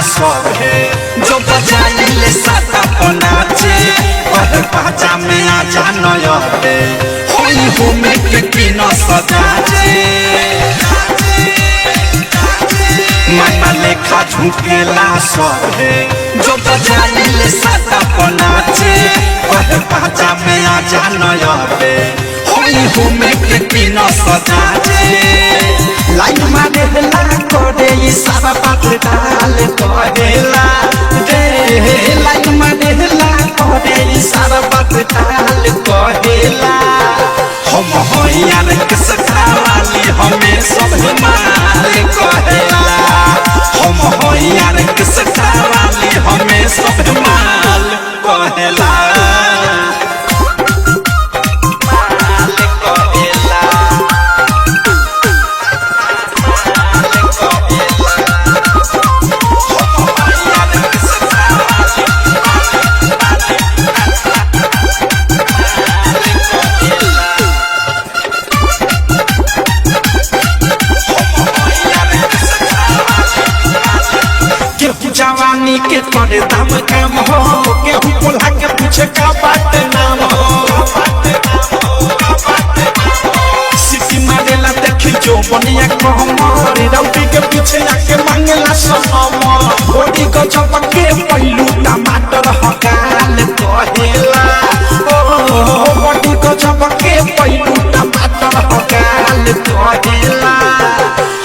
सभे जो बजाइले साता पनाचे कहे पाचा में आ जानयबे होई हो में के किन सजाचे माता लेखा झुकेला सभे जो बजाइले साता पनाचे कहे पाचा में आ जानयबे होई हो में के किन सजाचे लाइन मारेला करे ई सारा बात डाल कहेला रे लाइन मारेला करे ई सारा बात डाल कहेला हम होइयार के सखावाली हमें सब माल कहेला हम होइयार के सखावाली हमें सब माल कहेला माल कहेला केहू जवानी के करे दाम काम हो केहू कोल्हा के पूछे का बात नाम हो सिटी मारेला देखी जो बनिया कहमर रौटी के पीछे आके मांगेला सनम बॉडी को चपके पहलू टमाटर हकाल कहेला ओ बॉडी को चपके पहलू टमाटर हकाल कहेला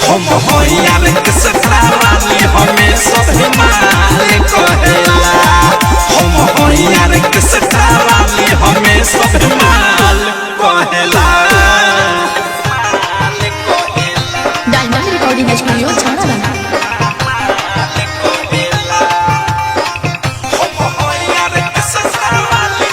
हम होइयार के सखावाली हमें सब माल कहेला हम होइयार के सखावाली हमें सब माल कहेला डायमंड रिकॉर्डिंग स्टूडियो छाना। हम होइयार के सखावाली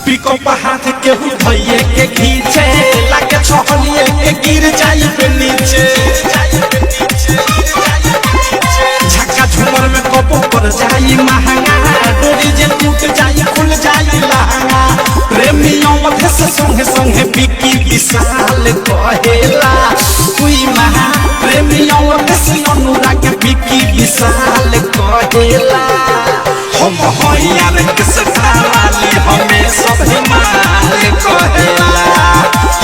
पिकअप हाथ के धइए के खींचे लागे छहलिए के गिर जाई पे नीचे झक्का झुमर में कपो पर जाई महंगा डोरी जे टूट जाई खुल जाई लहंगा प्रेमियों मध्य से संगे संगे बिकी विशाल कहेला तुई महा प्रेमियों मध्य से अनुराग बिकी विशाल कहेला हम होइयार के सखावाली हमें सब माल कहेला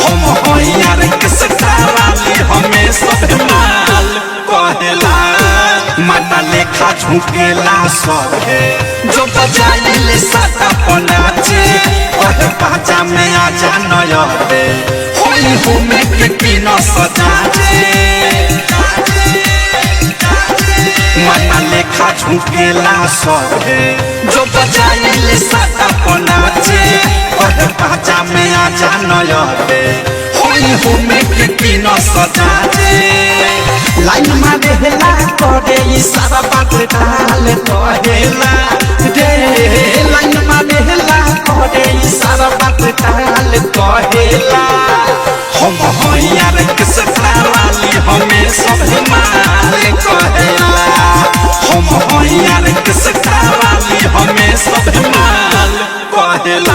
हम होइयार के सखावाली हमें सब माल कहेला माता लेखा झुकेला सभे जो बजाइले साता पनाचे कहे पाचा में आ जानयबे होई हो में के किन सजाचे माता लेखा झुकेला सभे जो बजाइले साता पनाचे कहे पाचा में आ जानयबे होई हो में के किन सजाचे लाइन मारेला करे ई सारा बात डाल कहेला रे लाइन मारेला करे ई सारा बात डाल कहेला हम होइयार के सखावाली हमें सब माल कहेला हम होइयार के सखावाली हमें सब माल कहेला।